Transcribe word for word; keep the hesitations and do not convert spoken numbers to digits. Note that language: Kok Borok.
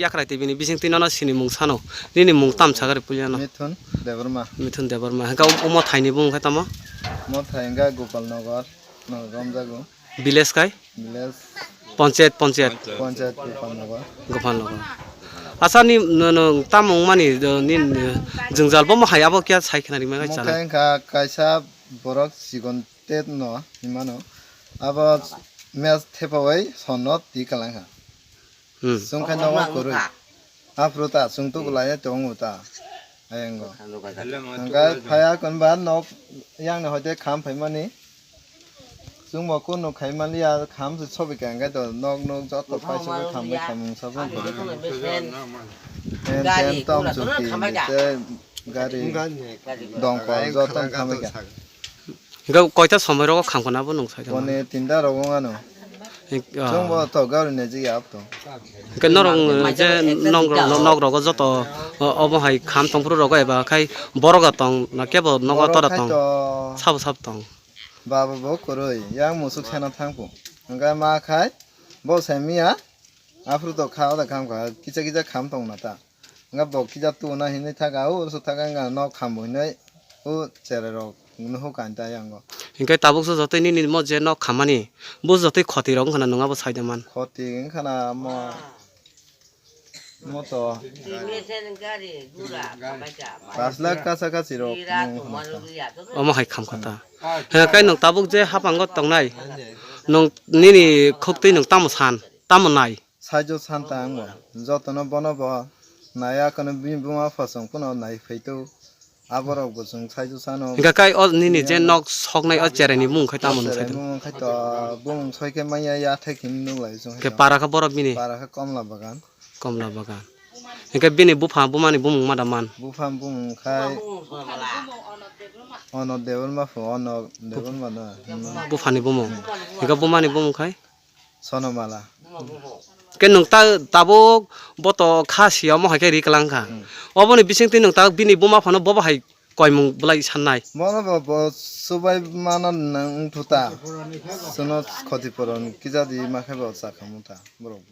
Yakrai T V ni bising twi nono sinimung sano. Nini mung tam sagari puliano. Mithun Debbarma. Mithun Debbarma. Hingka omo thaini bung khe tamo? Mo thai hingka Gopal Nagar, no romjago. Village kai? Village. Panchayat, panchayat. Panchayat Gopal Nagar. Gopal Nagar. Asa ni no, no, tam wngmani, do, ni, ni, jwngjal bo mo hai abo kya sai khna rimai Mo chana. Khe hingka kaisa borok chikon tet no himano. Abo mes thepawai sonno ti kalangkha. Hmm. Chwng khai nogo kwrwi. Aphuru ta chwng tukulai tongo ta. Ayango. Hingkai phaya konba nok yang ni hoite kham phaimani. Chwng bo kunu khai maliya kham se sobi ka hingkai to nok nok joto paisa kham bai kham mung sabung kwrwi. Ten ten tom chuti te gari dongkol joto khamika. Hingke koita somoi rogo khamkana bo nung sai tongma? Pone tinta rogo wngano. Hing-, ah. Chwng bo to gari ne jigi ap to. Hingke norok, eh, je nok, nok rogo joto, o-, obo hai kham tongphuru rogo eba khai borok tong na kebo nogo tora tong? Sabo sabo tong. Baba bo kwrwi yang musuk sena thangphu. Hingke ma khai bo sai miya aphuru to kha oda kham kha kisa kisa kham tong na ta. Nga bo kija tu na hinwi thaka, o so thaka nga nok khambo hinwi, o cherai rok nuhu kain ta yango. Hinkhe tabuk so jotoi nini mo je nok khamani, bo jotoi khoti rok wngkhana nung abo saida man. Khoti wngkhana mo, mo to pas lakh kacha kachi rok wngkhana. Omo hai khamkha ta. He kai nung tabuk je hapango tongnai, nung nini khuktwi nung tamo san, tamo nai? Saijo santa ang bo. Jotono bono bo naiya, kono bini buma pha chwng phano nai phaito. Aborok bo chwng saijo sano. Hingkha kai o nini je nok soknai o cherai ni mung khai tamo nung sai tong? Mung khai to bumung soi khe manya ya thai khe nuk lai chwng. Khe para kha borok bini? Para kha Komla Bagan. Komla Bagan. Hingkha bini bupha buma ni bumung ma da man? Bupha bumung khai Ono Debbarma pho, Ono Debbarma da. Bupha ni bumung. Hingkha buma ni bumung khai? Sonomala. Ke nung ta tabuk bo to kha si omo hai khe ri klang kha. Hmm. Oboni bising twi nung ta bini buma phano bobo hai koimung bwlai sannai. Bono bo, bo subai mano nang wngthu ta. Suno khoti puron kija di ma khe bo cha khamu ta borok.